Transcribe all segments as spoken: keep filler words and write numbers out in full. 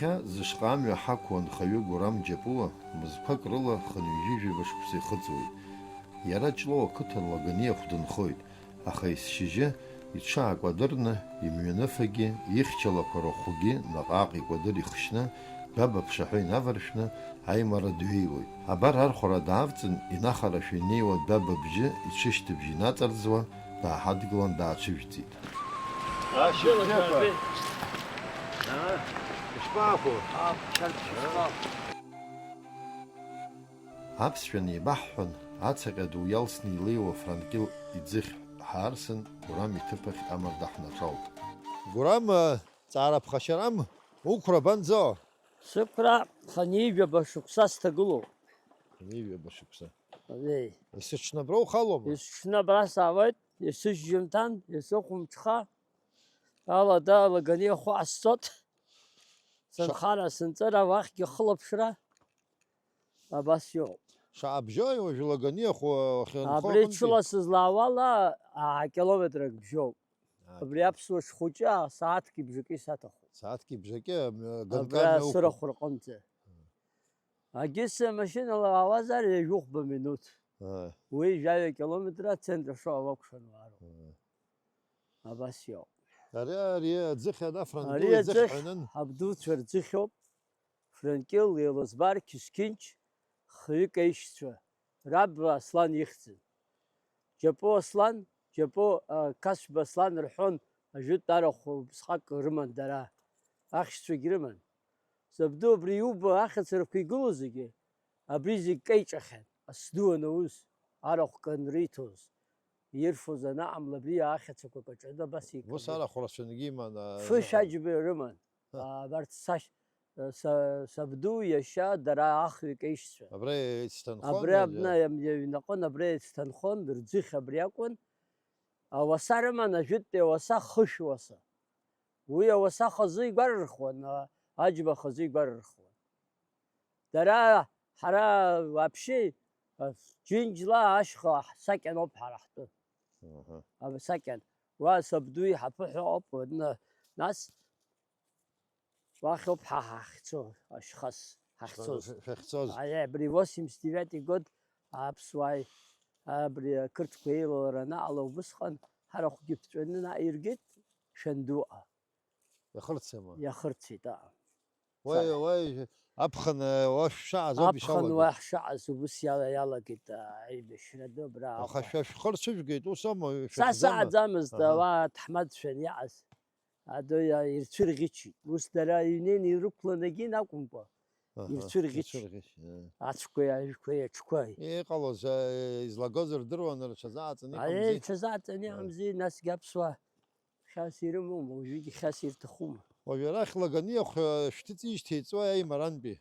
Иахьа зышҟа амҩа ҳақәу анхаҩы Гурам Џьапуа мызқәак рыла хынҩажәижәаба шықәса ихыҵуеит. Иара Ҷлоу ақыҭан Лаганиахә дынхоит, аха есшьыжьы иҽы аакәадырны, имҩаныфагьы, ихьчалақәа рахәгьы наҟ-ааҟ икәадыр ихшьны, баба ԥшаҳәа инаваршәны, аимара дҩеиуеит. Абар архәара даавҵын, инахарашәа инеиуа баба бжьы иҽышьҭыбжь инаҵарӡуа, дааҳадгылан дааҽыжәҵит. Ашьыжьаба! Аа, ишԥаахәо? Аԥшьарҭа шьыжьқәа. Аԥсшәа неибаҳҳәан, ацаҟьа ду иалсны илеиуа Франкил иӡыхь ҳаарсын, Гурам иҭыԥ ахь амарда ҳнаҿалт. Гурам, ҵаара ԥхашьарам, уқәра банӡо? Сықәра хынҩажәаба шықәса сҭагылоуп. Хынҩажәаба шықәса. Еи. Есыҽны абра ухалома? Есыҽны абра саауеит, есышьжьымҭан, есыхәымҽха. Алада Лаганиахә ҟасҵоит. Сынхара, сынҵыра, уахьгьы хылаԥшра. Абас иоуп. Шаҟа бжьои уажәы Лаганиахә уахьынхо Абри аҟынтәи? Ҽыла сызлаауала, аа, километрак бжьоуп. Аа, Абри километр. Аԥсуа ҽхәыҷы, аа, сааҭки бжаки саҭахуп. Сааҭки бжаки, м, Абра ганкарны уқәуп. Сырахә рҟынӡа. Агьыс машьынала уаауазар, ҩажәихәба минуҭ. Аа. Уи жәаҩа километр ацентр шоуа уакәшан уаароуп. Аа. Абас иоуп. Ари, ари аӡыхь ана Франкил Ари иӡыхь аӡыхь ҳәа анын. Абдуцәа рӡыхьоуп. Франкил, Елызбар, Қьысқьынч, хҩык аишьцәа, раб Аслан ихьӡын. Џьапо Аслан, Џьапо, а, Қасба Аслан рҳәон, ажәытә арахә убысҟак рыман дара. Ахьшьцәагь рыман. Сабду абри иуба ахьацарақәа игылоу зегьы, абри зегь кеиҿахьан, асду анаус, арахә канриҭоз, ирфоз анаҟамла, абри ахьацақәа каҿаны абас Ус икын. Арахә рацәангьы иман, а, Фышә аџьба рыман. Ҳа. А, абарҭ сашь-, са-, сабду, иашьа, дара ахҩык аишьцәа. Абра еицҭанхон, Абри абна иа-, иҩнаҟын, абра еицҭанхон, рӡыхь абри акәын. Ауаса рыман, ажәытәтәи ауаса, хышә уаса. Уи ауаса хазы игәарырхуан, а, аџьма хазы игәарырхуан. Дара, ҳара, вообще, а, Џьынџьла ашьха ҳсакьаноуп ҳара ҳтәы. Аҳа. Абасакьан. Уа сабду иҳаԥы ҳәа ауп, уа, на-, нас уахьоуп ҳа ҳахьцо, ашьхас ҳахьцоз. Шәа-, шәахьцоз. Аиеи, абри восемьдесят девятый год аԥсуааи, абри ақырҭқәа еилалара анаҟала убысҟан ҳарахәгьы ԥҵәаны наҟ иргеит, Шәандуҟа. Иахырцама? Иахырцеит, аҟ. Уаи, Са- уаи, аԥхын, уа шәшаҟаз ауп Аԥхын ишалагаз. Уа ҳшаҟаз убыс иала-, иалагеит, а, аибашьра ду абра Аха аҟәа. Шәа шәхы рцәыжәгеит, ус аума? Са Шәахӡама? Саҟаӡамызт, Аҳа. Уа ҭаҳмадцәан иаҟаз. Адо иа-, ирцәырӷьычит. Ус дара иҩнеины ирықәланагьы акәымкәа, Аҳа, ирцәырӷьычит. Ирцәырӷьычит, а. Ацәқәеи ажәқәеи аҽқәеи. Иҟалоз, а, излагоз рдыруан, рҽазааҵаны Аиеи, иҟамзи. Рҽазааҵаны А. Иҟамзи, насгьы аԥсуаа хьаас ирымоума, уажәыгьы хьаас ирҭахума? Уажәы арахь Лаганиахә, э, шәҭыҵижьҭеи иҵуа аимарантәи?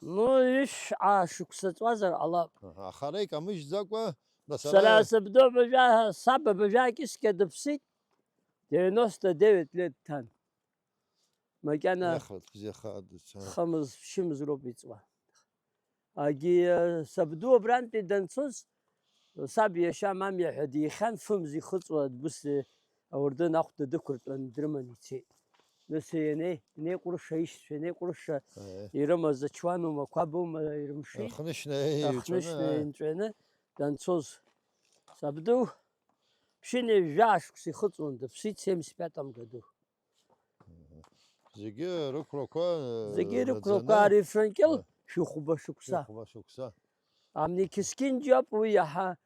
Ну, ишә-, аа, шықәса ҵуазар ҟалап. Аҳа, аха ара икамыжьӡакәа, нас Сара ара сабду абыржәы, саб абыржәы акьыскьа дыԥсит, девяносто девять лет ҭан. Макьана Иахатә бзиахааит, ца. Хымыз, ԥшьымз роуп иҵуа. Агьи, э, сабду абрантәи данцоз, саб иашьа Мамиа ҳәа дихьан, фымз ихыҵуа, дбыс, э, ауардын ахәда дықәыртәан, дрыман ицеит. Нас ианеи-, инеиҟәырша ишьцәа, инеиҟәырша Аиеи. Ирымаз ачуан умақәа боума ирымшеит. Рхнышьна, еи, Рхнышьна иҵәаны. Инҵәаны данцоз. Сабду ԥшьынҩажәа шықәса ихыҵуан, дыԥсит семьдесят пятом году. Зегьы рықәрақәа, э, Зегьы рықәрақәа наӡаны, ари Франкьыл э, шәихәба шықәса. Шәихәба шықәса. Амни Қьысқьынџь иоуп уи иаҳа,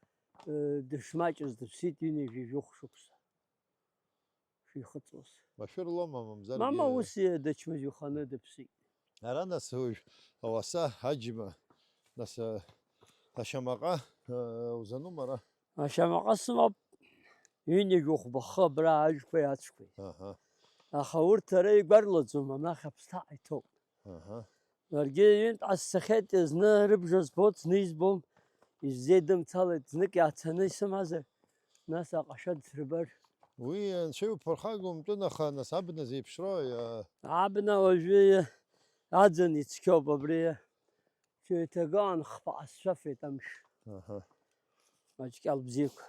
э, дышмаҷыз дыԥсит ҩынҩажәи жәохә шықәса. Шәихыҵуаз. Машәыр лоума, мамзаргьы? Мама ус, э, дычмазаҩханы дыԥсит. Ара нас уажә ауаса аџьма, нас, э, ашьамаҟа, э, узанума ара? Ашьамаҟа сымоуп, ҩынҩажәи жәохә бахы абра ажәқәеи ацәқәеи. Аҳа. Аха урҭ ара игәарлаӡом, анахь Аԥсҭаҟа иҭоуп. Аҳа. Ларгьы ҩынтә ҟасҵахьеит, зны рыбжа збоит, зны избом, исзеидымцалеит, знык иаацаны исымазар, нас аҟашәа дсырбар. Уи анцәа иуԥырхагоу умтәын, аха нас абна зеиԥшроу, иа- Абна уажәы аӡын ицқьоуп абри. Сыҩҭагылан, хԥа ҟасҵәафеит амш. Аҳа. Аҿкьал бзиақәа.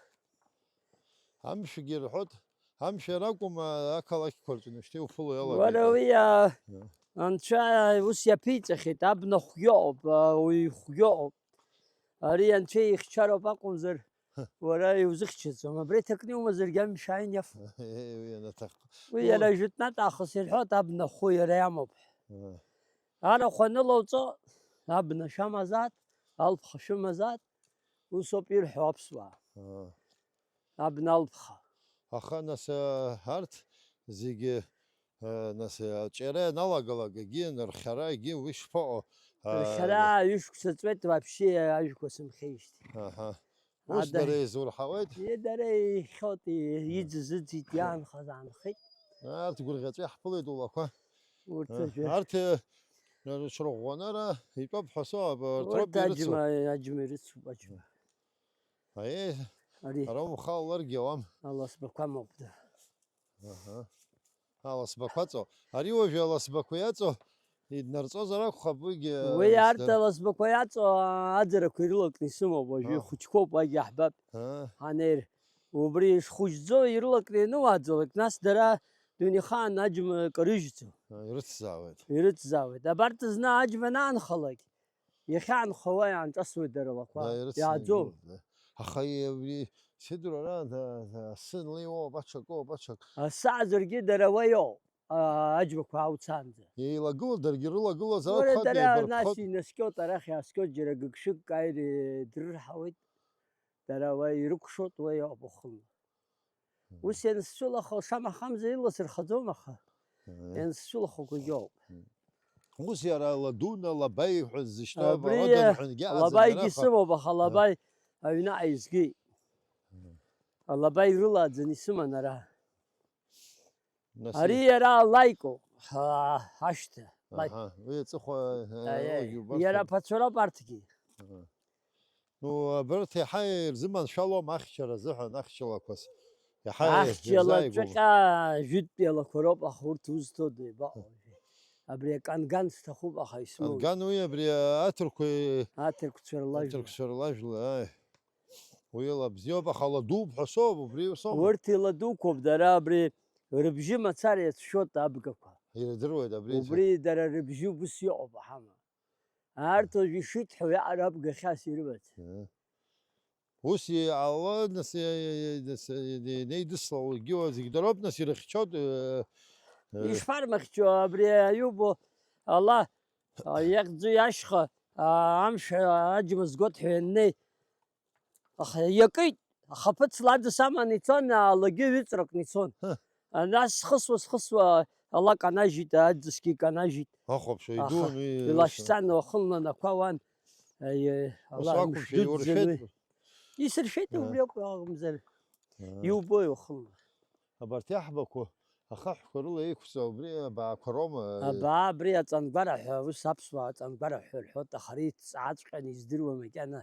Амшгьы рҳәоит, амш иара акәым, ақалақьқәа рҿы ушьҭа иуԥыло иалагеит. Уара уи, а, Иа. Анцәа ус иаԥиҵахьеит, абна хәгьоуп, уаҩ хәгьоуп. Ари Анцәа ихьчароуп акәымзар, уара иузыхьчаӡом. Абри ҭакны иумазаргьы амшә ааин иаф-, Уи анаҭахха. Уи иара жәытәнатә аахыс ирҳәоит, абна хәы иара иамоуп. Ыы. Арахә анылоуҵо, абна шәамазаат, алԥха шәымазаат, усоуп ирҳәо аԥсуаа. Ыы. Абна алԥха. Аха, нас, ы, арҭ зегьы, ы, нас, ы, аҿиара ианалагалак, егьи анырхиара, егьи уи шԥаҟоу? Ы, Рхиара ҩышықәса ҵуеит, вообще ажәқәа сымхеижьҭеи. Аҳа. Ус Ада- дара еизурҳауеит? Е, дара ихьоит, и-, Мм. иӡыз ыӡит, иаанхаз аанхеит. Арҭ гәырӷьаҵәа иаҳԥылеит улақәа. Урҭ Ы, ажәа- арҭ, ы, рыҽрыӷәӷәаны ара итәоуп ҳәа соуп, арҭ Урҭ роуп ирыцу. аџьма, аџьма ирыцуп, аџьма. Аиеи, Ари ара умхалаларгьы ауам. аласбақәа амоуп, да. Аҳа. Аласбақәа аҵоу. Ари уажәы аласбақәа иаҵоу, иднарҵозар акәхап, уигьы, Уи ы, арҭ сдыр-, аласбақәа иаҵоу аӡарақәа ирылакны исымоуп, уажәы А. ихәыҷқәоуп, уагь иаҳбап. А. Ҳанеир, убри ишхәыҷӡоу ирылакны иануааӡалак, нас дара дунеихаан аџьма карыжьӡом. А, ирыцзаауеит. Ирыцзаауеит. Абарҭ зны аџьма анаанхалак, иахьаанхауа иаанҿасуеит дара лақәа, Да, ирыцны иааӡом. игылоуп, да. Аха и-, абри сидур ара, да, да, асы нлеиуоуп, аҽакоуп, аҽак. Асы аазаргьы дара уа иоуп, а, аџьмақәа аауцаанӡа. Еилагылоу, даргьы рылагылазар Уара акәхап, дара еибарԥхоит. нас инаскьоит, арахь иааскьоит, џьара гыгшык каир, э, дрырҳауеит. Дара уа ирыкәшоит, уа иоуп уахынла. Ус иансцәылахо, шамахамзар иласырхаӡом, аха Мм. иансцәылахо гәырӷьоуп. Ус иара Ладуна, Лабаи ҳәа зышьҭоу Абри, Лабаигьы аӡынраха. сымоуп, аха Лабаи аҩны ааизгеит. Мм. Лабаи рылааӡаны исыман ара. Нас Ари и- иара Лаикоуп, ҳа, ашьҭа. Лаик. Аҳа, уи аҵыхәа, э, Аиеи, уигьы убарҭан. Иара аԥацәа роуп арҭгьы. Аҳа. Ну, абарҭ иаҳа ирзыманшәалом ахьчара азыҳәан, ахьчалақәаз. Иаҳа Ахьча ирзааигәоума? лаҵәҟьа жәытәтәи алақәа роуп, аха урҭ узҭода, ибаҟоу? Абри аканган сҭахуп, аха исмоуит. Канган уи абри аҭырқәеи Аҭырқәцәа рлажәла. аҭырқәцәа рлажәла, ааи. Уи ала бзиоуп, аха ладууп ҳәа соуп, убри соума? Урҭ иладуқәоуп, дара абри рыбжьы мацара иацәшәоит абгақәа. Ирдыруеит абри. Убри дара рыбжьы убыс иҟоуп, аҳама. Арҭ уажә ишиҭҳәо иаҟара абгахьас ирымаӡам. Ыы. Ус иҟало, нас, и-, и-, и-, нас, и-, и-, инеидыслалакгьы уа зегь дароуп, нас ирыхьчоит, ы, ы. Ишԥармыхьчо, абри аҩы убо, ала, а, иахьӡу иашьха, а, амш, а, аџьма згоит ҳәа ианнеи, Аха иакит, ахаԥыц лада саман ицон, алагьы ҩыҵракны ицон. Ҳы. А, нас схысуа, схысуа, ала канажьит, аӡысгьы канажьит. Ахәаԥшәа Аха идуун уи, илашьцан, уахынла анақәа уан, аиеи, Ус ала акәымшәа, мшдыдӡан иуршәеит? уи. Исыршәеит Ҳы. убри акәы акәымзар, Ҳы. иубои уахынла. Абарҭ иаҳбақәоу ахаҳәқәа рыла еиқәҵоу убри абаақәа роума? Абаа абри аҵангәара ҳәа, ус аԥсуаа аҵангәара ҳәа рҳәоит, аха ари ҵааҵәҟьаны издыруа макьана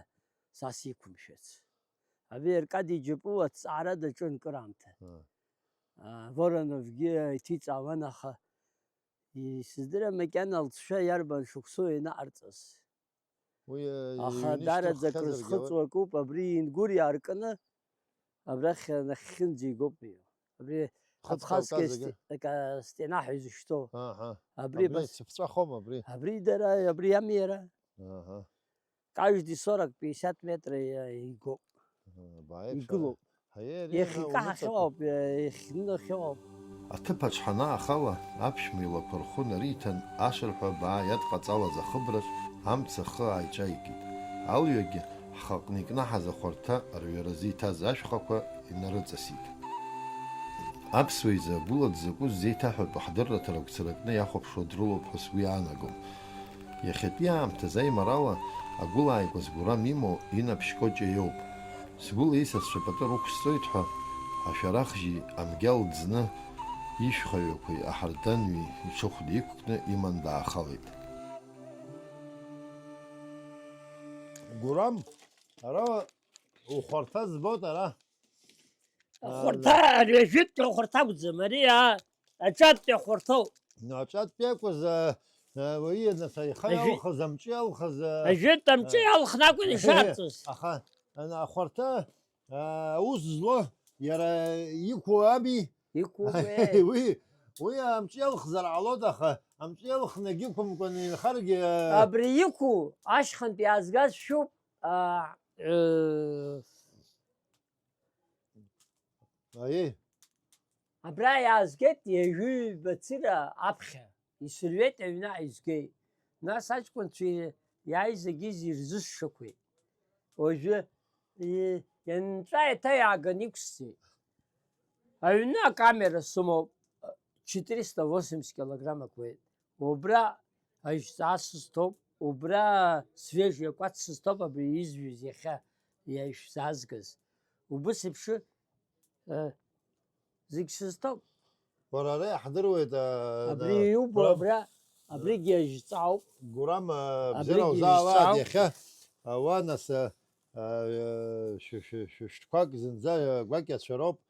са сиқәымшәац. Абри Аркади Џьапуа аҭҵаара даҿын кыраамҭа. А. А, Вороновгьы иҭиҵаауан, аха исыздырам макьана лҵшәа иарбан шықәсоу ианаҟарҵаз. Уи, э, Аха иҩны даараӡа ишьҭырххьазаргьы ауеит. крызхыҵуа акоуп, абри ингәыр иааркны, абрахь нахьхьынӡа игоуп ииуа. Абри Хыҵ Абхазская Кавказагьы. сте-, ка-, стена ҳәа изышьҭоу. Аҳа. Абри Абри абас. цыԥҵәахома абри? Абри дара, абри ами иара. Аҳа. Каждый сорок пятьдесят метра иа-, игоуп. Аҳа, бааиԥш, Игылоуп. аҳа. Ҳаиеи, ари Иахьа ана икаҳахьоу уныҵакуп. ауп, иахьныҟьоу ауп. Аҭыԥаҿ ҳанаахала, аԥшәма илақәа рхәы нариҭан, ашырҳәа абаа иадҟаҵалаз ахыбраҿ амца ахы ааиҿаикит. Алҩагьы ҳхаҟны икнаҳаз ахәарҭа рҩаразы иҭаз ашәхақәа инарыҵасит. Аԥсуа изы агәыла дзакәыз зеиҭаҳәатәу ҳдырраҭара агәцаракны иахәаԥшуа дрылоуп ҳәа сгәы иаанагом. Иахьатәи аамҭазы аимарала агәылааигәа згәырам имоу Инап Шькоҷа иоуп. Сгәыла исасцәа пату рықәсҵоит ҳәа, ашәарахжьи амгьал ӡны, ишәхаҩақәеи аҳарданҩи иҽыхәда иқәкны иман даахалеит. Гәырам, ара ухәарҭа збоит, ара. Ахәарҭа, ари ажәытәтәи ахәарҭа акәӡам, ари, а, аҿатәи ахәарҭоуп. Ну, аҿатәи акәыз, а, а, уи, нас, аихы Ажәи-, иалхыз, амҿы иалхыз, а, ажәытә амҿы а, иалхны акәын ишарҵоз. Аха, ана, ахәарҭа, а, аус зло, иара иқәу ами. Иқәу, е. Уи, уи амҿы иалхзар ҟалоит, аха Амҵәы иалхны егьықәымкәаны инхаргьы, аа. Абри иқәу ашьхантә иаазгаз шәуп, аа, ыы. Аиеи. Абра иаазгеит ҩажәи ҩба цыра аԥхьа, исырҩеит аҩны ааизгеит. Нас аҷкәынцәа иааиз егьиз ирзысшақәеит. Уажәы, и-, ианҵәа еиҭа иааганы иқәсҵеит. Аҩны акамера сымоуп, четыреста восемьдесят килограмм акуеит. Убра ажьҵаа сызҭоуп, убра свежи акәац сызҭоуп, абри изҩыз иахьа ишәзаазгаз. Убыс еиԥш, э, зегь сызҭоуп. Уара, ара иаҳдыруеит, а, Абри а, иубо Гурам, абра, абригьы ажьҵаауп. Гурам, а, бзиара Абригьы узаалааит, ажьҵаауп. Иахьа, а, уа, нас, а, а, шә-, шә-, шәышәҭқәак зынӡа, а, гәакьацәа роуп,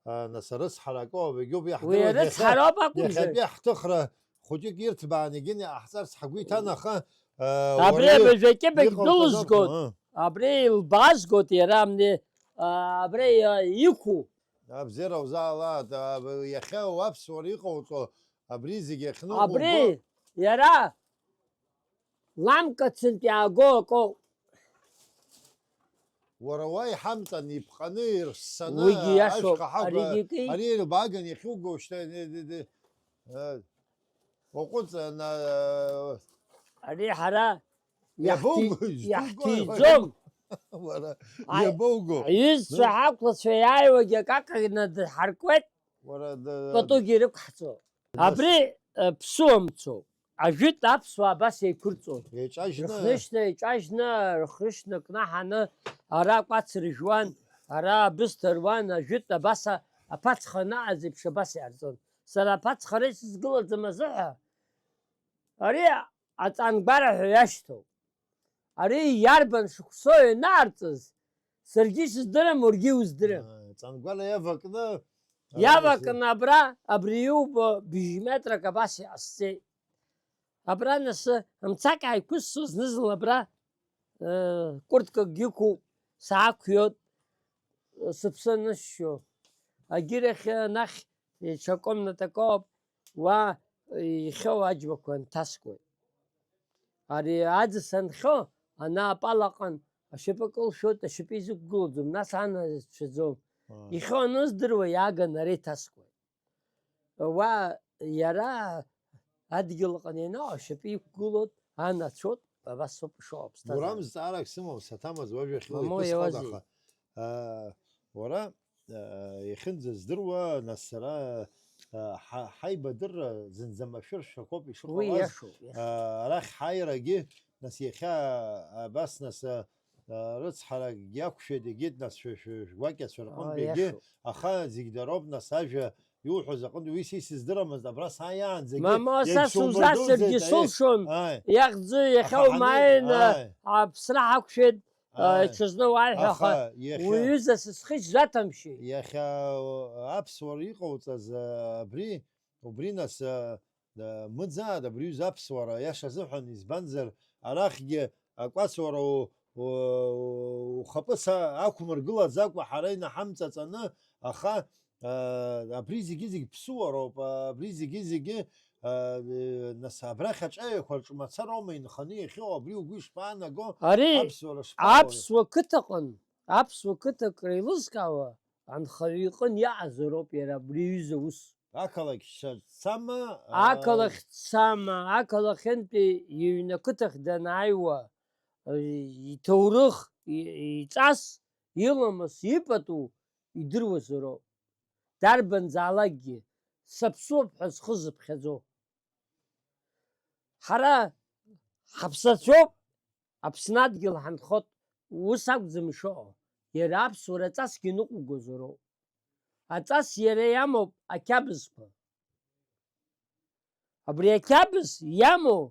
а, нас арыцҳара акоуп, егьуп Уи иаҳдыруеит, иахьа, арыцҳароуп акәымзар. Иахьатәи ҳҭыхра хәыҷык ирҭбааны егьин иҟаҳҵарц ҳгәы иҭан, аха, а, Абри уара абыржәы акьыпагь иҟауҵаз дәылызгоит, акәым, а. Абри илбаазгоит иара амни, а, абри, а, иқәу. Абзиара узаалааит, а, иахьа уаԥсуара иҟауҵо абри зегь ахьныҟәуго. Абри иара ламкацынтә иааго акоуп. Уара уа иҳамҵан, иԥҟаны, ирссаны, Уигьы иашоуп, ашьха ҳагәа, аригьы ки- ари илбааган иахьуго шьҭа, ди, ди, ди, э, уаҟәыҵ, ана, э, Ари ҳара Иабоуго, иаҳҭи-, изҭугои? Иаҳҭиӡом. Уара, Аи-, иабоуго? Аҩызцәа Ну. Ҳақәлацәа иааиуагьы акакагьы надҳаркуеит, Уара, да, патугьы ирықәҳҵо. Нас. Абри, э, ԥсуамцоуп. Ажәытә аԥсуаа абас еиқәырҵон. Еиҿажьны. Рыхнышьна, еиҿажьны, рыхнышьна кнаҳаны, ара акәац ржәуан, ара абысҭа руан, ажәытә абас а-, аԥацха анаҟаз еиԥш абас иаарҵон. Сара аԥацха ара исызгылаӡам азыҳәа, ари аҵангәара ҳәа иашьҭоуп. Ари иарбан шықәсоу ианаарҵыз, саргьы исыздырам, уаргьы иуздырам. Аа, ҵангәара иавакны, Иавакны абра, абри иубо, бжь метрак абас иҟасҵеит. Абра нас, мцак ааиқәысҵо зны-зынла абра, э, курткак иқәуп, саақәиоит, сыԥсы анысшьо. Агьырахь, анахь, ҽа комнатак ауп, уа ихьоу аџьмақәа нҭаскуеит. Ари аӡы санхьо, ана апалаҟан ашьапы кылшәоит, ашьапы изықәгылаӡом, нас анацәаӡом. Аа. Ихьоу аныздыруа, иааган ара иҭаскуеит. Уа иара адгьыл аҟны ианаҟа ашьапы иқәгылоит, анацәоит, абас ауп ишыҟоу аԥсҭазаара. Гурам, зҵаарак сымоуп, саҭамыз уажәахьыла Мамоу, иԥысҟоит, иауазеи? Аха, аа, уара, аа, иахьынӡаздыруа, нас сара, аа, ҳа-, ҳаибадырра зынӡа машәыршәақәоуп Уи ишыҟалаз. Иашоуп, иашоуп. Аа, арахь ҳааирагьы, нас иахьа, абас, нас, аа, рыцҳаракгьы ақәшәеит, егьит, нас шәа-, шәа-, шәгәакьацәа рҟынтәигьы, Иашоуп. Аха зегь дароуп, нас, ажәа иуҳәоз аҟынтә, уи са исыздырамызт, абра сааиаанӡагьы Мама, са иагьсумырдуӡеит, сузасыргьы аи, сылшон, аи. Иахьӡы, иахьа Аха ҳани-, умааин, аи. Аԥсра ҳақәшәеит, Аи. Ҽазны уааи ҳәа, Аха аха иахьа уҩыза сысхы исзаҭәамшьеит. Иахьа аԥсуара иҟауҵаз, абри, убри нас, а, мыӡааит абри аҩыза аԥсуара, аиаша азыҳәан, избанзар, арахьгьы акәацуара у-, у-, ухаԥыц а-, ақәмыргылаӡакәа ҳара инаҳамҵаҵаны, аха, а, абри зегьы-зегь ԥсуароуп, а, абри зегьы-зегьы, а, э, нас абрахь аҿаҩақәа рҿы мацароума инханы иахьыҟоу, абри угәы ишԥаанаго, Ари аԥсуара шԥаҟоу? Аԥсуа қыҭаҟын, аԥсуа қыҭак реилызкаауа анхаҩы иҟын иаҟазароуп иара абри аҩыза аус. Ақалақь шьҭа дцама, аа? Ақалақь дцама, ақалақьынтәи иҩны ақыҭахь данааиуа, иҭоурых, и-, иҵас, иламыс, ипату идыруазароуп. Дарбанзаалакгьы, саԥсуоуп ҳәа зхы зыԥхьаӡо. Ҳара ҳаԥсацәоуп, Аԥсны адгьыл ҳанхоит, ус акәӡам ишыҟоу, иара аԥсуара аҵасгьы ныҟәгозароуп. Аҵас иара иамоуп ақьабзқәа. Абри ақьабз иамоу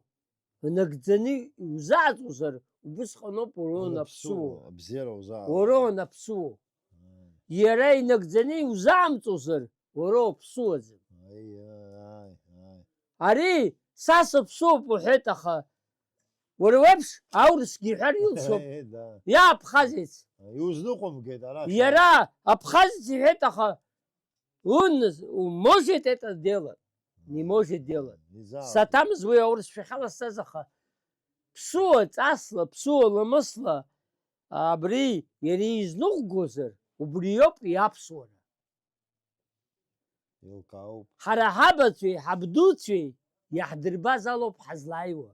нагӡаны иузааҵозар, убысҟаноуп уара уанаԥсуо. Уанаԥсуо, абзиара узаауа. Уара уанаԥсуо. Ааи. Иара инагӡаны иузаамҵозар, уара уаԥсуаӡам. Аи, аи, аи. Ари са сыԥсуп уҳәеит, аха уара уеиԥш аурысгьы иҳәар илшоуп. Э, да. Я абхазец. Иузныҟәымгеит ара. Иара абхазец иҳәеит, аха он может это делать. Не может делать. Саҭамыз уи аурысшәа хьаласҵаз, аха ԥсуа ҵасла, ԥсуа ламысла абри иара изныҟәгозар, убриоуп иаԥсуара. Еилкаауп. Ҳара ҳабацәеи ҳабдуцәеи иаҳдырбаз алоуп ҳазлааиуа.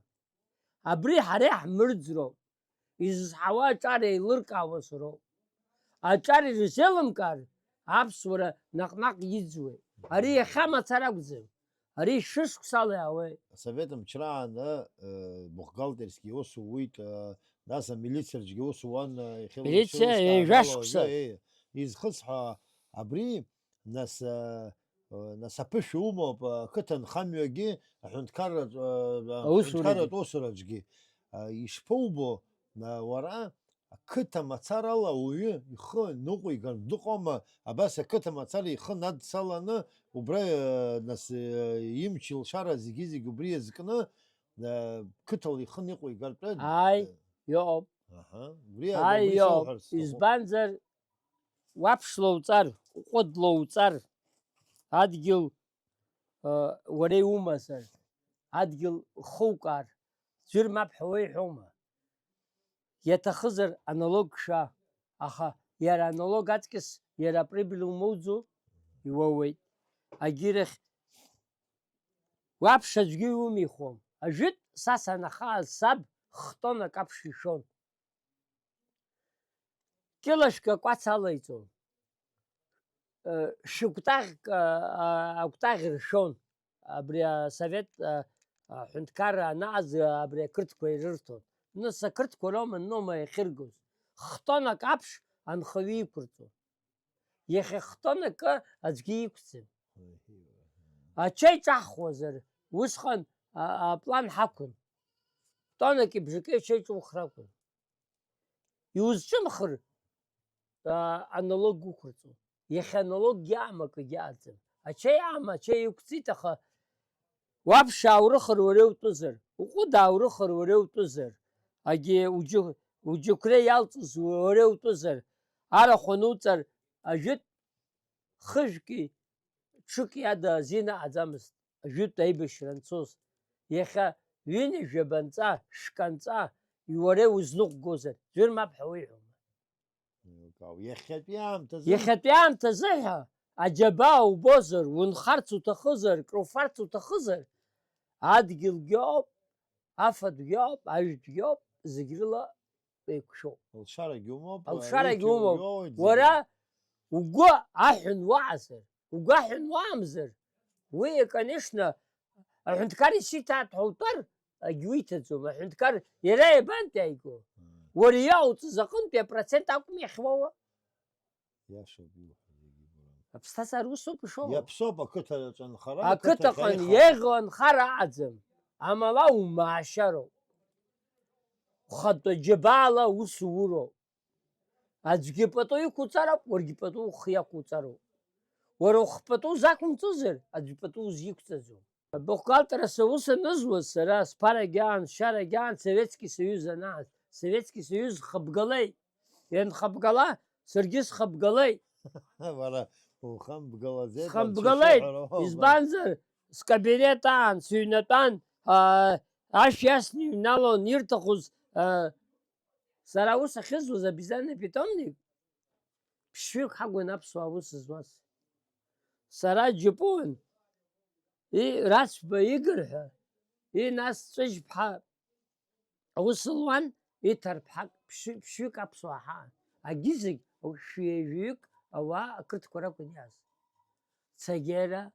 Абри ҳара иаҳмырӡроуп. Изызҳауа аҿар еилыркаауа сароуп. Аҿар ирзеилымкаар, аԥсуара наҟ-наҟ иӡуеит. Ари иахьа мацара акәӡам. Ари шәышықәсала иаауеит. Асовет мчраан, э, бухгалтерский ус ууит, э, нас амилициаҿгьы ус уан, э, иахьа Милициа уи ҩажәа шықәса. Э, изхысҳәа абри, нас, э, э, нас аԥышәа умоуп, э, ақыҭанхамҩагьы, аҳәынҭқарратә, э, Аусурагьы. Аҳәынҭқарратә усураҿгьы. Э, ишԥоубо, э, уара, ақыҭа мацарала ауаҩы ихы ныҟәигартә дыҟоума, абас ақыҭа мацара ихы надсаланы, убра, э, нас, э, имч-илшара зегьы-зегь убри иазкны, э, қыҭала ихы ныҟәигартә? Ааи, иҟоуп. Аҳа, убри, ааи, убри иҟоуп. Соуҳәарц сҭахуп. Избанзар, уаԥш лоуҵар, ҟәыд лоуҵар, адгьыл, э, уара иумазар, адгьыл хоукаар, ӡәыр мап ҳәа уеиҳәома? Иаҭахызар аналог шәа, аха иара аналог аҵкьыс иара априбыль умоуӡо, иуоуеит. Агьирахь уаԥш аӡәгьы иумихуам. Ажәытә са санахааз саб хтонак аԥш ишон. Кьылашәк акәац алаиҵон. Э, шәыкәтаӷьк, а, а, акәтаӷь ршәон. Абри асовет, а, аҳәынҭқарра анааз, а, абри ақырҭқәа ирырҭон. Нас ақырҭқәа роума, ноума иахьыргоз? Хтонак аԥш анхаҩы иқәырҵон. Иахьа хтонакы аӡәгьы иқәӡам. Ачаи ҿаҳхуазар, усҟан, а, аплан ҳақәын. Тоннак ибжакы ачаи ҿухра акәын. Иузҿымхыр, а, аналог уқәырҵон. Иахьа аналоггьы аама акгьы аӡам. Ачаи аама, ачаи иқәҵит, аха уаԥш ааурыхыр уара иутәызар, уҟәыд ааурыхыр уара иутәызар, агьи уџьы-, уџьықәреи иалҵыз уара иутәызар, арахә ануҵар, ажәытә хыжәки ҽыки ада азин аҟаӡамызт. Ажәытә аибашьра анцоз, иахьа ҩынҩажәа банҵа, шәканҵа, уара иузныҟәгозар, ӡәыр мап ҳәа уеиҳәома? Еилкаау. Иахьатәи аамҭазы? Иахьатәи аамҭазы ҳәа, аџьабаа убозар, унхарц уҭахызар, круфарц уҭахызар, адгьылгьы ауп, афатәгьы ауп, ажәтәгьы ауп, зегь рыла еиқәшәоуп. Алшарагьы умоуп, алшарагьы умоуп. Уара угәы аҳәон уаазар, угәы аҳәон уаамзар, уи, конечно, аҳәынҭқар исиҭааит ҳәа утәар, агьуиҭаӡом. Аҳәынҭқар иара иабантәи иааиго? Мм. Уара иаауҵаз аҟынтәи апроцент акәым иахьуауа? Иашоуп иуҳәо зегьы, Гурам. Аԥсҭазаара усоуп ишоуа. Иаԥсоуп ақыҭаҿы анхара, ақыҭаҟны еиӷьу анхара аӡам. Амала умаашьароуп. Ухатәы џьабаала ус уроуп. Аӡәгьы пату иқәуҵароуп, уаргьы пату ухы иақәуҵароуп. Уара ухы пату узақәымҵозар, аӡә пату узиқәҵаӡом. Абухгалтерс аус анызуаз сара, сԥарагьы аан, сшьарагьы аан, Советски Союз анааз, Советски Союз хыбгалеит. Ианхыбгала, саргьы схыбгалеит. Уара ухамбгалаӡеит, схамбгалеит, избанзар, скабинет аан, сыҩнатәан, аа, ашә иасны иҩналон, ирҭахыз, аа, сара аус ахьызуаз, обезьянный питомник, ԥшьҩык ҳакәын аԥсуаа аус зуаз. Сара Џьапуан, и, Рацәба Игор ҳәа, и, нас Ҵәыжьԥҳа аус луан, иҭарԥҳак ԥшьы-, ԥшьҩык аԥсуаа ҳаан. Агьи зегь шәи-, жәаҩык ауаа ақырҭқәа ракәын иааз. Цагьара,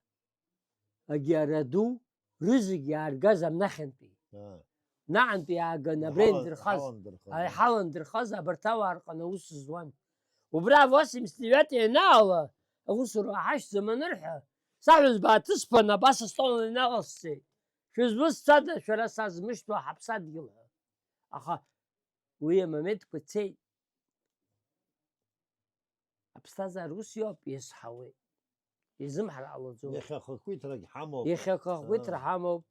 Агьара ду, рызегь иааргаз амнахьантәи. Аа. Наҟантәи иааган абра Иҳалан-, индырхаз, иҳаландырхаз. Аи, иҳаландырхаз абарҭ ауаа рҟны аус зуан. Убра восемьдесят девятый ианаала, аусура ҳашьҭӡам анырҳәа, саҳәызба аҭыԥан абас астол иналасҵеит. Шәызусҭцәада шәара сазмышьҭуа ҳаԥсадгьыл ҳәа? Аха уи амоментқәа цеит. Аԥсҭазаара ус иоуп, иазҳауеит. Изымҳар ҟалаӡом. Иахьа ахақәиҭрагь ҳамоуп. Иахьа ахақәиҭра, аа, ҳамоуп,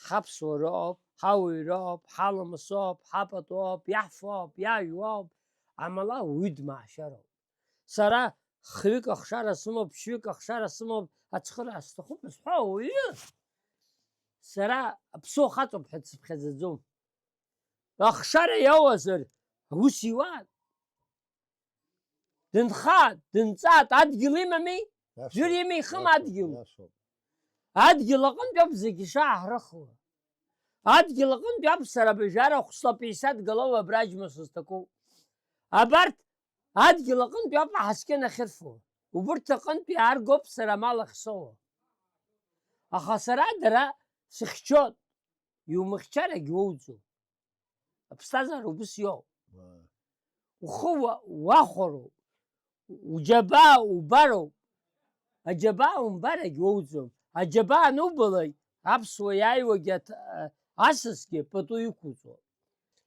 ҳаԥсуара ыҟоуп, ҳауаҩра ыҟоуп, ҳаламыс ыҟоуп, ҳапату ыҟоуп, иаҳфо ыҟоуп, иажәуа ыҟоуп, амала уаҩы дмаашьароуп. Сара хҩык ахшара сымоуп, ԥшьҩык ахшара сымоуп, ацхыраара сҭахуп зҳәо ауаҩы, сара аԥсуа хаҵоуп ҳәа дсыԥхьаӡаӡом. Ахшара иауазар, аус иуан. Дынхааит, дынҵааит, адгьыл имами? Иашоуп, џьыр имихым иашоуп, адгьыл. Иашоуп. Адгьыл аҟынтә ауп зегьы ишааҳрыхуа. Адгьыл аҟынтә ауп сара абыржәы ара хәсла пятьдесят голов абра аџьма сызҭаку. Абарҭ адгьыл аҟынтә ауп аҳаскьын ахьырфо. Убырҭ аҟынтә иааргоуп сара амал ахьсоуа. Аха сара дара сыхьчоит, иумыхьчарагь уоуӡом. Аԥсҭазаара убыс иоуп. Уа. Ухы уа-, уахәароуп, уџьабаа убароуп. Аџьабаа умбарагь уоуӡом. Аџьабаа анубалак, аԥсуа иааиуагьы аҭ-, а-, асасгьы пату иқәуҵоит.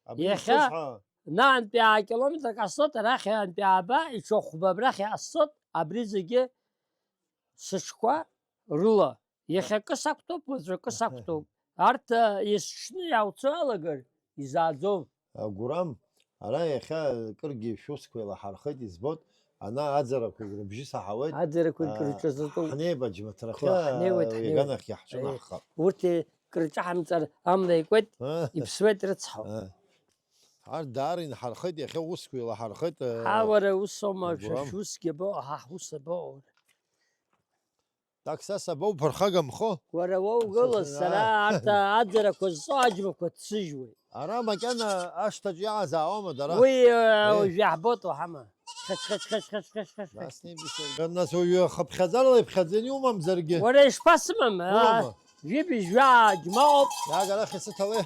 Абри иахьа исызҳәа. Наантәи аа километрак ҟасҵоит, арахь аантәи ааба, иҽахәба абрахь иаасҵоит, абри зегьы сыҽқәа рыла. Иахьакы сақәтәоуп, уаҵәакы сақәтәоуп. Арҭ, а, есҽны иаауцо алагар, изааӡом. А, Гурам, ара иахьа кыргьы шәусқәа еилаҳархеит, избоит, ана аӡарақәа рыбжьы саҳауеит. Аӡарақәа, а, крыҿазатәуп. Ҳнеип аџьмаҭрахьы, ҳнеиуеит, а, ҳнеиуеит. Иаганахь иаҳҿынаҳхап. Урҭ крыҿаҳамҵар амла икуеит, а, иԥсуеит рыцҳау. А. Арҭ даара инҳархеит, иахьа усқәа еилаҳархеит, а, ҳа, уара, ус аума, Гурам? Шәа шәусгьы абоу, ҳа ҳус абоу? Так, са сабоуԥырхагамхо? Уара уоугылаз, сара, сара арҭ аӡарақәа зҵо аџьмақәа ҭсыжьуеит. Ара макьана ашҭаҿ иаазаауама дара? Уи, э, уажә иаҳбоит уаҳама. Хыш, хыш, хыш. Нас неибышьҭоуп. Нас уаҩы хыԥхьаӡарала иԥхьаӡаны иумамзаргьы? Уара ишԥасымам? Умама? Жәибжь жәаа џьмаҟоуп. Иааг арахь исыҭалеи.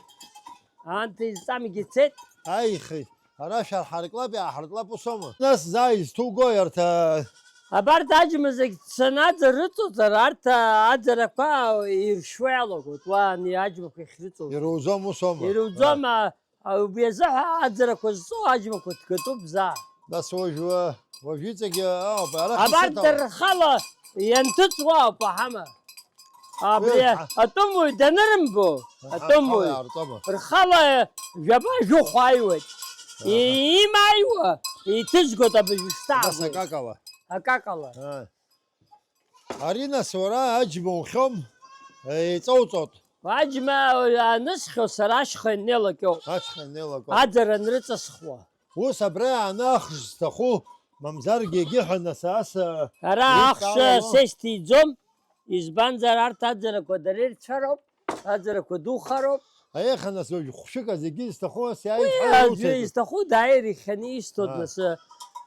Анҭ изҵамгьы цеит. Аихеи. Ара шәарҳарклап, иааҳарклап, ус аума? Нас заа изҭугои арҭ, а? Абарҭ аџьма зегь цаны аӡа рыҵоуҵар, арҭ, а, аӡарақәа иршьуа иалагоит, уа ани аџьмақәа иахьрыҵоу. Ируӡом, ус аума? Ируӡом, а, а, убри азыҳәа аӡарақәа зҵоу аџьмақәа ҭгатәуп заа. Нас уажә, уа-, уажә иҵегьы, а, ауп, арахь абарҭ исыҭала. Рхала ианҭыҵуа ауп, аҳама. Абри, уи, а, атәымуаҩ данырымбо, аҳа, атәымуаҩ, рхала иаартома? Рхала жәаба-жәохә ааиуеит. Аҳа. И-, имааиуа, иҭызгоит абыжәышҭа. Нас агәы. Акакала. Акакала. А. Ари нас уара аџьма ухьом, еиҵоуҵот. Аџьма анысхьо сара ашьха иннеилакьоуп. Ашьха иннеилакьоуп. Аӡара анрыҵысхуа. Ус абра иааны ахш зҭаху, мамзаргьы егьиҳәа нас ас, ара еидтәалало. Ахш сест иӡом, избанзар арҭ аӡарақәа дара ирцәароуп, аӡарақәа духароуп. Аиеха нас уажә хәшәык зегьы изҭаху ас уи иааидҳәалоуцеит. Аӡәы изҭаху дааир ихьаны исҭоит. А. Нас,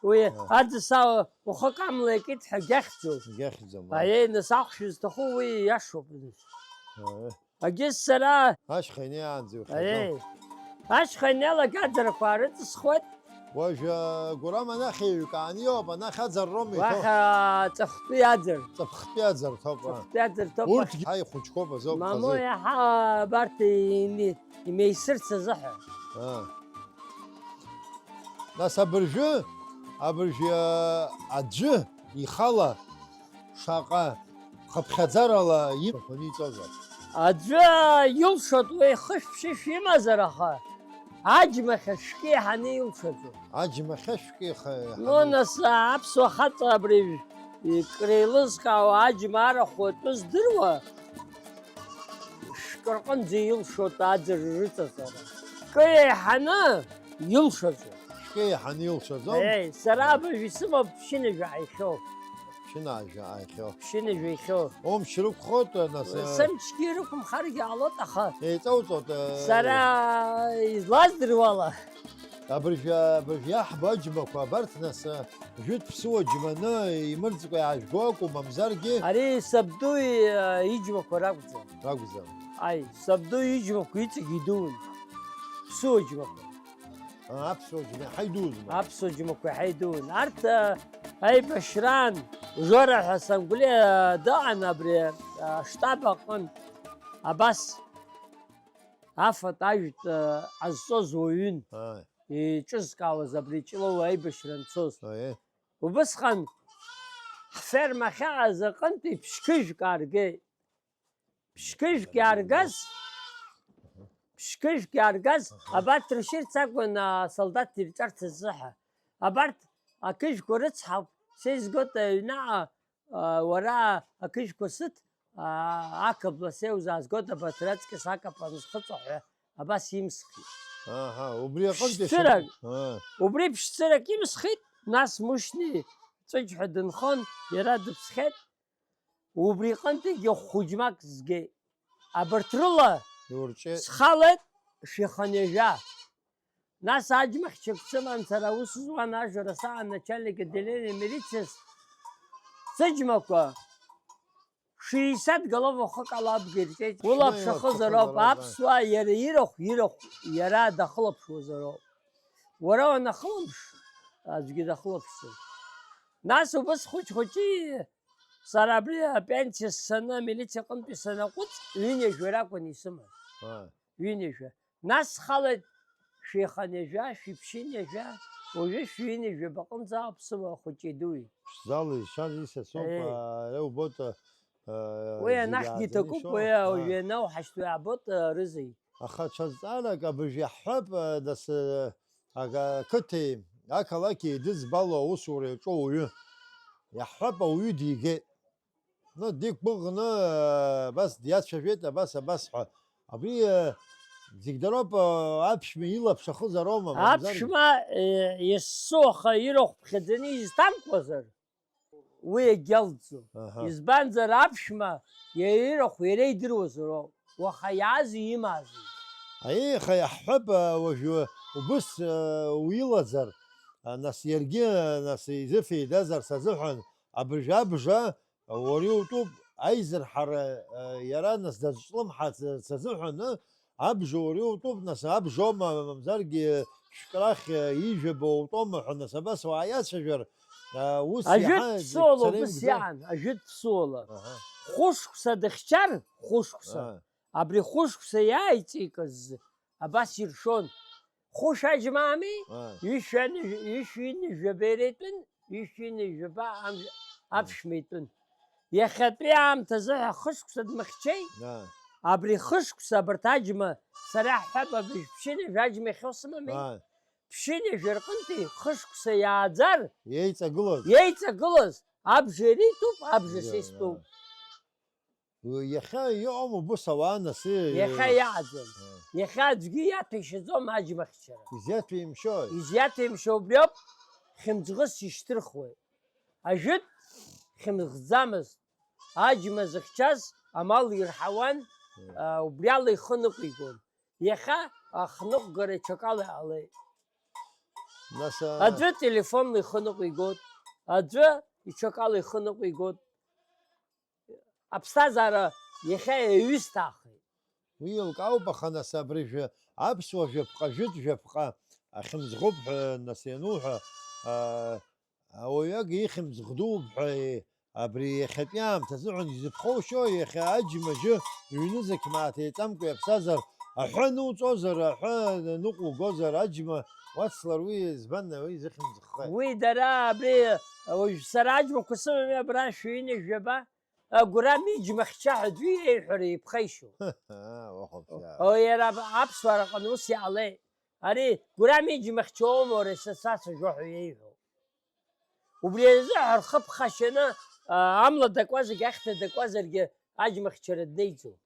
уи, а, аӡы са ухы камла иакит ҳәа гьахьӡом. Гьахьӡом, а. Аиеи, нас ахш зҭаху уи иашоуп. А. Агьыс сара. Ашьха инеиаанӡа иухьаӡом. Аиеи. Ашьха инеилак аӡарақәа аарыҵысхуеит. Уажә, а, Гурам анахь еиҩкааны иоуп, анахь аӡара роума иҭоу? Уахь, а, ҵыхәтәи аӡар. Ҵыхәтәи аӡар ҭоуп, а. Ҵыхәтәи аӡар ҭоуп. Урҭгьы ҳаихәыҷқәоуп азоуп. Мамоу, хазы. Иаҳа абарҭ ими-, имеисырц азыҳәа. А. Нас абыржәы, абыржәы, а, аӡәы ихала шаҟа хыԥхьаӡарала имахәаны иҵозар? Аӡәы илшоит уи хышә-ԥшышә имазар, аха аџьмахьы шәкы еиҳаны илшаӡом. Аџьмахьы шәкы еиха-, еиҳаны. Ну, нас, аԥсуа хаҵа абри икреилызкаауа аџьма арахә атәы здыруа, шәкы рҟынӡа илшоит аӡы рыҵаҵара. Шәкы еиҳаны илшаӡом. Шәкы еиҳаны илшаӡом? Еи, сара абыржә исымоуп ԥшьынажә ааихьоу. Ԥшьынажә ааихьоу. Ԥшьынажә еихьоу. Умч рықәхоит, нас, э, сымчгьы ирықәымхаргьы ҟалоит, аха еиҵоуҵоит, э, сара излаздыруала. Абыржә, абыржә иаҳбо аџьмақәа абарҭ, нас, э, жәытә ԥсыуа џьманы имырӡкәа иаажәго акәу, мамзаргьы? Ари сабду и-, иџьмақәа ракәӡам. Ракәӡам. Аи, сабду иџьмақәа иҵегь идуун. Ԥсыуа џьмақәа. А, аԥсуа џьма иаҳа идузма? Аԥсуа џьмақәа иаҳа идуун. Арҭ, а, аибашьраан Жора ҳәа Сангәлиа дыҟан абри, а, аштаб аҟынтә. Абас афатә ажәтә, а, ҟазҵоз уаҩын. Ааи. Иҿызкаауаз абри Ҷлоу аибашьра анцоз. Ааи. Убысҟан ҳферма ахьаҟаз аҟынтәи ԥшьқыжәк ааргеит. Ԥшьқыжәк иааргаз, ԥшьқыжәк иааргаз, аха, абарҭ ршьырц акәын, а, асолдаҭ ирҿарц азыҳәа. Абарҭ ақыжәқәа рыцҳауп, са изгоит аҩнаҟа, а, уара ақыжәқәа сыҭ, аа, ақапла сеузаазгоит, абарҭ раҵкыс ақапла анысхыҵо ҳәа абас имсхит. Аҳа, убри аҟынтәи Ԥшцәырак. Шьҭа-, аа. Убри ԥшцәырак имсхит, нас Мушьни Ҵәыџь ҳәа дынхон, иара дыԥсхьеит. Убри иҟынтәигьы хәыҷмак згеит. Абарҭ рыла иурҿеит. Схалеит шәиханҩажәа. Нас аџьмахьчак сыман сара аус зуан ажәра саан начальник отделения милициас. Сыџьмақәа шәи садгылоуп, уахык ала абга ирҵеит. Улаԥш ахызароуп, аԥсуаа иара ирахә, ирахә, иара дахылаԥшуазароуп. Уара уанахылаԥш, аӡәгьы дахылаԥшӡом. Нас убыс хәыҷ-хәыҷы сара абри апенсиа ссаны, амилициа аҟынтәи санаҟәыҵ, ҩынҩажәа ракәын исымаз. Аа. Ҩынҩажәа. Нас схалеит шәеиханҩажәа, шәиԥшьынҩажәа, уажәы шәҩынҩажәа баҟынӡа аԥсуа хәыҷи дуи. Ԥшӡала изшаз исасоуп, Еи. Ара убоит, а, уи зегь анахьгьы иҭакуп, ааӡаны уи ишоу. Уажәы ианауҳашьҭуа иаабоит, а, рызеи. Аха ҽазҵаарак абыржә иаҳҳәап, а, нас, а, ага-, ақыҭеи ақалақьи идызбало аусура иаҿу ауаҩы. Иаҳҳәап, ауаҩы дигеит. Ну, диқәгәыӷны, э, абас диацәажәеит, абас, абас ҳәа. Абри, э, зегь дароуп, э, аԥшәма илаԥш ахызароума, мамзаргьы? Аԥшәма, э, есымша ирахә ԥхьаӡаны изҭамкуазар, уи егьалҵӡом. Аҳа. Избанзар, аԥшәма иара ирахә иара идыруазароуп. Уаха иаази имаази. Аиеи, аха иаҳҳәап, э, уажәы убыс, э, уилаӡар, а, нас иаргьы, э, нас изыфеидазар сазыҳәан, абыржә абжа, Уара иутәуп аизырҳара, иара нас дазҿлымҳацырц азыҳәан, абжа уара иутәуп, нас абжоума, мамзаргьы шәкрахь ижәаба утәома ҳәа, нас абас уаиацәажәар, ус Ажәытә иаҳа ԥсуала цара убыс имгӡо. Иаан, ажәытә ԥсуала. Аҳа. Хәышықәса дыхьчар, хәышықәса. Аа. Абри хәышықәса иааиҵеикыз абас иршон. Хәышә аџьмами, Аа. ишәан-, ишәи ҩынҩажәаба иара итәын, ишәи ҩынҩажәаба амш-, аԥшәма итәын. Иахьатәи аамҭазы ҳәа хышықәса дмыхьчеит. Аа. Абри хышықәса абарҭ аџьма сара иаҳҳәап, абыржә ԥшьынҩажәа аџьма иахьоу сымами? Аа. Ԥшьынҩажәа рҟынтәи хышықәса иааӡар, Иеиҵагылаз. Иеиҵагылаз, абжа иара итәуп, абжа са Иа-, истәуп. Иа. Иахьа иҟам убыс ауаа, нас, Иахьа иаӡам. Иахьа аӡәгьы иаҭәеишьаӡом аџьмахьчара. Изиаҭәеимшьои? Изиаҭәеимшьо убриоуп, хьымӡӷыс ишьҭырхуеит. Ажәытә хьымӡӷӡамызт. Аџьма зыхьчаз амал ирҳауан, Мм. а, убриала ихы ныҟәигон. Иахьа ахныҟәгара иҽакала иҟалеит. Нас, а, Аӡәы телефонла ихы ныҟәигоит, аӡәы иҽакала ихы ныҟәигоит. Аԥсҭазаара иахьа иаҩысҭаахеит. Уи еилкаауп, аха нас абыржәы аԥсуа жәаԥҟа, жәытә жәаԥҟа ахьымӡӷуп ҳәа нас иануҳәа, аа, ауаҩы ак ихьымӡӷ дууп ҳәа, абри иахьатәи аамҭа азыҳәан изыԥхоушьо, иахьа аџьма-џьы ҩнызқь мааҭ еиҵамкәа иаԥсазар, аҳәа нуҵозар, аҳәа ныҟәугозар, аџьма уацлар, уи избан, уи зыхьымӡӷхеи? Уи дара абри, уажә сара аџьмақәа сымами абра шәҩыни жәаба? Агәырам иџьмахьча ҳәа аӡәы иеиҳәара иԥхеишьо. Уахәаԥши. О, иара ап-, аԥсуара аҟны ус иҟалеит. Ари Гәырам иџьмахьча оума уара са сацәажәо ҳәа иеиҳәо? Убри азы ҳәа рхы ԥхашьаны, а, амла дакуа зегь ахьҭа дакуазаргьы аџьмахьчара днеиӡом.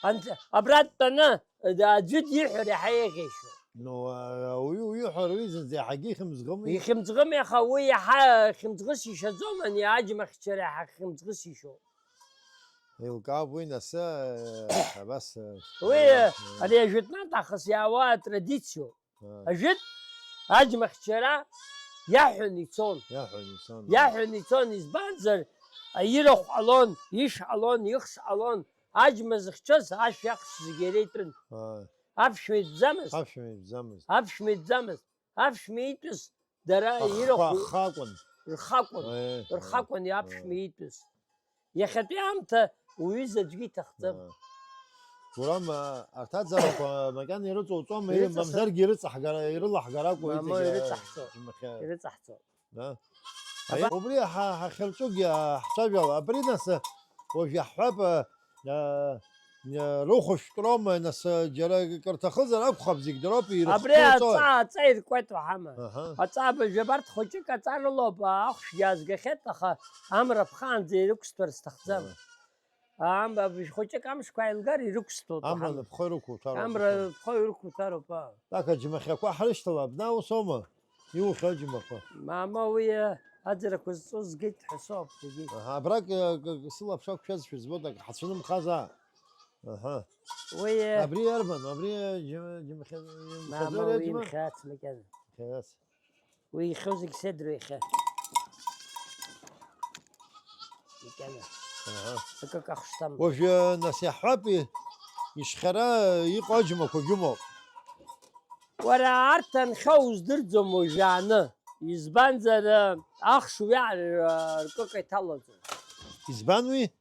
Анҭ-, абра дтәаны, да-, аӡәы диҳәар иаҳа еиӷьеишьо. Ну, а, уи, уи уиҳәар, уи зынӡа иаҳагьы ихьымӡӷыми? Ихьымӡӷыми, аха уи иаҳа хьымӡӷыс ишаӡом, ани аџьмахьчара иаҳа хьымӡӷыс ишоуп. Еилкаауп уи, нас, э, абас, э, Уи, э, ари ажәытәнатә аахыс иаауа атрадициоуп. Аа. Ажәытә аџьмахьчара иаҳәон ицон. Иаҳәон ицон. Иаҳәон ицон, избанзар, ирахә ҟалон, ишә ҟалон, ихш ҟалон, аџьма зыхьчоз ашә иахш зегь иара итәын. Аа. Аԥшәма итәӡамызт. Аԥшәма итәӡамызт. Аԥшәма итәӡамызт. Аԥшәма итәыз дара Ахха-, ирахә ахха акәын. Рхакәын. Е, е, Рхакәын е. Аԥшәма итәыз. Иахьатәи аамҭа уҩыза аӡәгьы иҭахӡам. Аа. Гурам, а, арҭ аӡарақәа макьана ирыҵоуҵома, Ирыҵасо- мамзаргьы ирыҵаҳгара, ирылаҳгар акәу Мамоу, иҵегьы, ирыҵаҳҵо. Џьмахьа? Ирыҵаҳҵо. Да? Аба- Аи, убри ҳа-, ҳахьырҵәугьы, а, ҳцәажәала. Абри нас, а, уажә иаҳҳәап, а, а, Рыхәышәтәроума, нас, џьара акыр ҭахызар акәхап, зегь дроуп, абри ирыхҵәыҵәуа. Аҵа, аҵа иркуеит уаҳама. Аҳа. Аҵа абыржәы абарҭ хәыҷык аҵа рылоуп, ахәшәгьы аазгахьеит, аха амра ԥхаанӡа ирықәсҭәар сҭахӡам. Аҳа. Ам-, абыржә хәыҷык амшқәа ааилгар ирықәсҭәоит, амра аҳама. Напхо ирықәуҭәароуп. Амра напхо ирықәуҭәароуп, аа. Так, аџьмахьақәа ҳрышьҭала, абна усоума? Иухьо аџьмақәа. Мама, уи, э, аӡарақәа зҵоз згеит ҳәа соуп зегьы. Аҳа, абрак, э, к-, к-, сылаԥш ақәшәазшәа збоит, ак ҳацәнымхазаап. Аҳа. Уи, э, абри иарбан? Абри, э, џьма-, џьмахьа-, мама, имхаӡо ари уи аџьма? Имхьац макьана. Имхьац. Уи ихьу зегь сеидроу иахьа. Икьана. Аҳа. Акык ахәшҭам. Уажәы, нас, иаҳҳәап, и-, ишхьара иҟоу аџьмақәагьы ыҟоуп. Уара, арҭ анхьоу уздырӡом уажәааны. Избанзар, ахш уи ар-, ркык иҭалаӡом. Избан уи?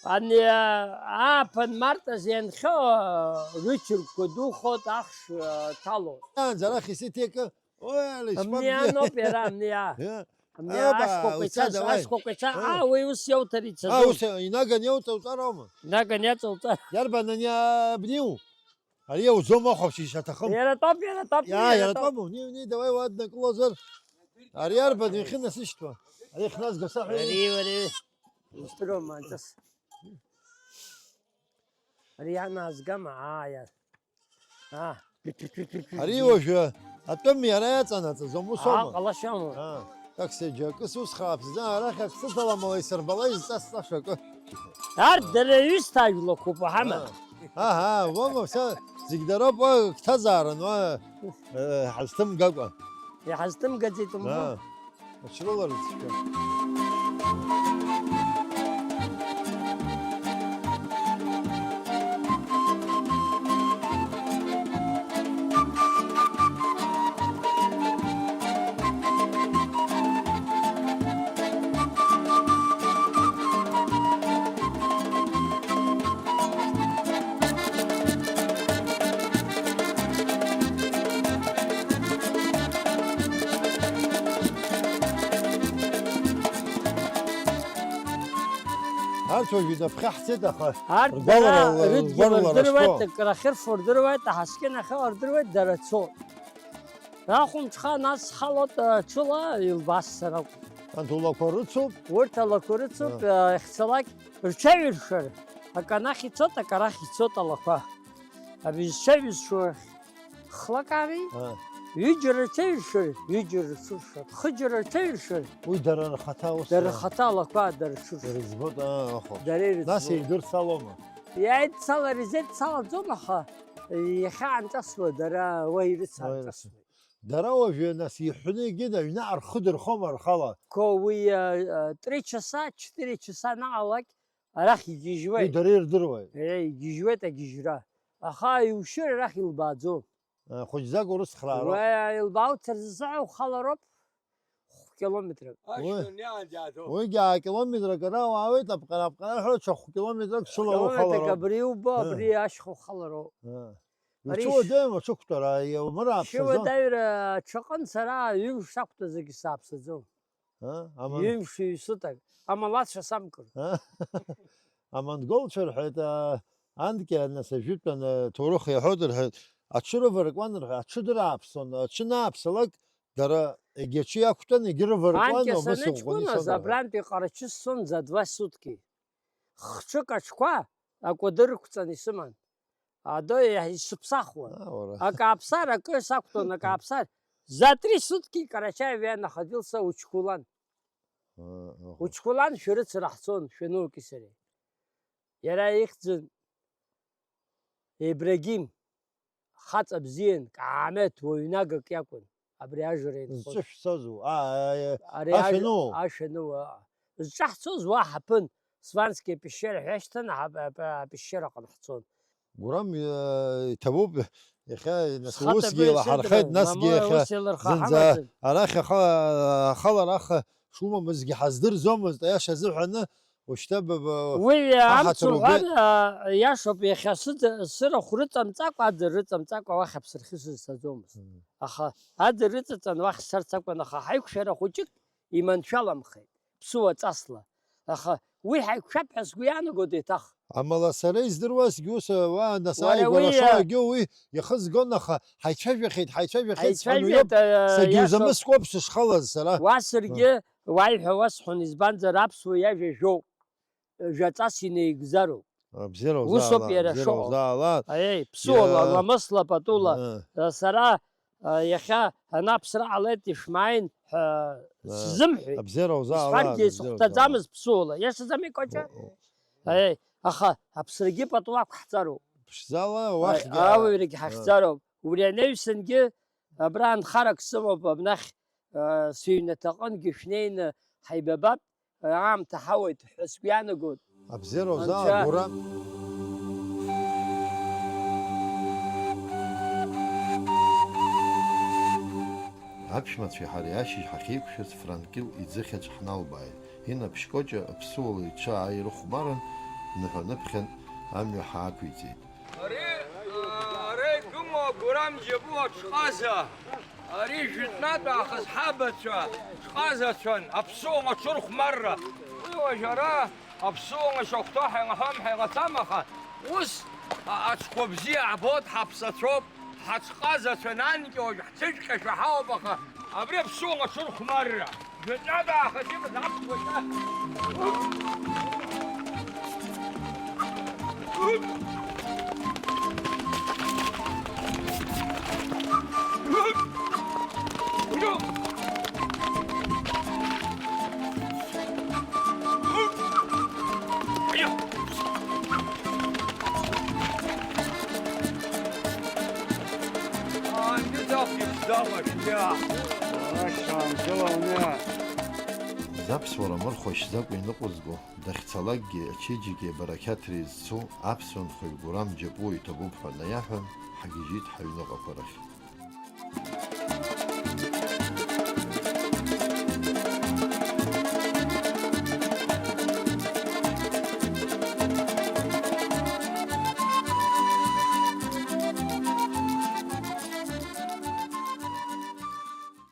Ани, а, ааԥын март азы ианхьоу, а, рычырқәа духоит, ахш, а, ҭалоит. Анӡа арахь исыҭ икы, уи ала исмам. Амни аноуп иара, амни а. Э? Амни а, аба, ашкәакәа уца ицаз, давай. Ашкәакәа ица, э. А, уи ус иауҭар ицаӡом. А, ус инаган иауҵауҵар аума? Инаган иаҵауҵар. Иарбан ани абниу? Ари иауӡом ахәаԥшь ишаҭахым. Иара тәоуп, иара тәоуп, иа, иара иара тәоуп. Тәоуп, уни, уни, давай уаднакылозар. Ари арбан иахьынасышьҭуа? Ари ихназго саҳәа. Ари, ари. Устрома анҵас. Ари ианаазгама? Аа, иа. Аа. Ари уажәы атәым иара иаҵанаҵаӡом, ус аума? Аа, ҟалашьа амоуп. Аа, так, сеиџьакыс ус хааԥсӡа, арахь ак сыҭалам, ала исырбала изҵасҵаша акы. Арҭ дара ҩысҭаа жәлақәоуп, уаҳама. Аа. Аҳа, уама, са зегь дароуп, уа гәҭазааран, уа, э, ҳазҭымгакәа. Иҳазҭымгаӡеит, умбо? Аа. Аҽрыларыцқьа. Арҭ уажә инапхьаҳҵеит, аха арҭ ргәалара дара рыдгьыл ргәалара рдыруеит, шәҟәы. Крахьырфо рдыруеит, аҳаскьын ахьыҟоу рдыруеит, дара цоит. Рахәымҽхан ас схалоит, ҽыла илбасцар акәын. Анҭ улақәа рыцуп? Урҭ алақәа рыцуп, аа, иахьцалак рҽаҩыршар, акы анахь ицоит, акы арахь ицоит алақәа. Абызшәа ҩызцәоу хлакари, аа, ҩыџьара рҽаҩыршар, ҩыџьара рҽыршар, хыџьара рҽаҩыршар. Уи дара рхаҭа ус, дара рхаҭа алақәа дара рҽыршар. Ирыӡбоит, аа, аха. Дара ирыӡбоит. Нас еидырцалома? Иааидцалар изеидцалаӡом, аха иахьаанҿасуа дара уа ирыцаанҿасуеит. Уа ирыцаанҿасуеит. Дара уажәы, нас, иҳәны егьин аҩны аархыдырхома рхала? Қо уи, а, а, три часа, четыре часа анаҟалак, арахь игьежьуеит. Уи дара ирдыруеит. Е, игьежьуеит агьежьра. Аха иушьыр арахь илбааӡом. Э, хәыҷӡак урыцхраароуп. Уи илбаауцар ззаҳәа ухалароуп. Хә-километрак. Уи, ашьҭан иаанӡа иаатәоуп. Уигьы аа километрак ара уаауеит, аԥҟара-аԥҟара ҳәа ҽа хә-километрак ҽыла ухалароуп. Километрак абри убо, э, абри ашьха ухалароуп. Э. Ари иуцәуадаҩым аҽықәтәара, иумырааԥсаӡо. Шьыуадаҩра аҽаҟын сара ҩымш сақәтәазаргьы сааԥсаӡом. А? Аман-, ҩымш ҩсытак, амалацәа самкыр. А? Амонголцәа рҳәеит, а, анкьа, нас, ажәытәан, а, ҭоурых иаҳәоит рҳәеит, аҽы рываркуан рҳәеит, аҽы дырааԥсон, аҽы анааԥсалак, дара егьи аҽы иақәтәан, егьи рываркуан, анкьа убас саныҷкәыназ, иӷәӷәаны ицон, абрантәи Ҟарачы сцон за два сутки. Хҿык аҽқәа акәадыр ықәҵаны исыман. Адо иаҳ-, исыԥсахуан. А, уара. Акы ааԥсар, акы сақәтәон, акы ааԥсар. За три сутки Карачаев я находился Учкулан. А, аха. Учкулан шәарыцара ҳцон, шәануки сареи. Иара ихьӡын Ибрагим, хаҵа бзиан, каамеҭ, уаҩнагак иакәын. Абри ажра инхоз. Зҿышәцозу? А, а, а, ари ашәа аж-, ану? Ашәа ану, а. Зҿаҳцоз уа ҳаԥын, Свански апещера ҳәа иашьҭан, аҳ-, а, а, апещераҟны ҳцон. Гурам, э, иҭабуп, иахьа, нас, схаҭа усгьы еилаҳархеит, насгьы мамоу иахьа ус еилырхаҳамаӡам. Зынӡа арахь аха-, ахалара аха шумамызгьы ҳаздырӡомызт, аиаша азыҳәаны, Ушьҭа ба, ба, уи аҳаҭыр амц уҳәар, убеит. А, иашоуп, иахьа сыӡ-, сырахә рыҵамҵакәа, аӡы рыҵамҵакәа уахь аԥсырхьы сызцаӡомызт. Мм. Аха аӡы рыҵаҵан уахь сцарц акәын, аха ҳаиқәшәара хәыҷык иманшәаламхеит, ԥсуа ҵасла. Аха уи ҳаиқәшәап ҳәа сгәы иаанагоит еиҭах. Амала сара издыруазгьы ус, уа, нас Уара ааигәара уи, шоугьы уи ихызгон, аха ҳаицәажәахьеит, ҳаицәажәахьеит, сҳәан, уи ҳаицәажәеит, ауп, э, сагьузамыскуа иашоуп. Сышхалаз сара. Уа саргьы уаҩ ҳәа уасҳәон, избанзар аԥсуа иажәа жәоуп, жәаҵас инеигӡароуп. Абзиара Усоуп узаала, иара абзиара шыҟоу. Узаала. Аиеи, ԥсуала, Иа- ламысла, патула. Ы. Сара, а, иахьа ана аԥсра ҟалеит ишмааин ҳәа Ы. Сзымҳәеит. Абзиара узаала, Исҳәаргьы абзиара сыхәҭаӡамызт узаала. Ԥсуала. Иашаӡами, Кәаҷа? О, о. Аиеи, аха аԥсрагьы пату ақәҳҵароуп. Ԥшӡала Аи, уахьгьы, ауаҩрагь ы. Ҳахьӡароуп. Убри анаҩсангьы абра анхарак сымоуп, абнахь, а, сыҩнаҭаҟынгьы шәнеины ҳаибабап. Аамҭа ҳауеит ҳәа сгәы иаанагоит. Абзиара узаала, Анцәа. Гәырам. Аԥшәмацәеи ҳареи ашьыжь ҳахьеиқәшәаз Франкил иӡыхьаҿ ҳналбааит. Инап Шкоҷа аԥсуала иҽы ааирыхәмарын, ныҳәа-ныԥхьан амҩа ҳаақәиҵеит. Ари, а, ара икыма Гәырам Џьапуа ҽҟаза. Ари жәытәнатә аахыс ҳабацәа ҽҟазацәан, аԥсуа аҽырхәмарра. Уи уажә ара аԥсуа шахәҭоу ҳаилаҳәам, ҳаилаҵам, аха ус а-, аҽқәа бзиа ҳбоит, ҳаԥсацәоуп, ҳаҽҟазацәан, анкьа уажә ҳцәыжәҟьашәа ҳауп, аха абри аԥсуа аҽырхәмарра. Жәытәнатә аахыс иҟаз аԥсуа шьа. Заԥсуара мырхәашьӡакәа иныҟәызго, дахьцалакгьы ачеиџьыкеи абарақьаҭреи зцу аԥсуа нхаҩ Гәырам Џьапуа иҭабуп ҳәа наиаҳәан, ҳагьежьит ҳаҩныҟақәа рахь.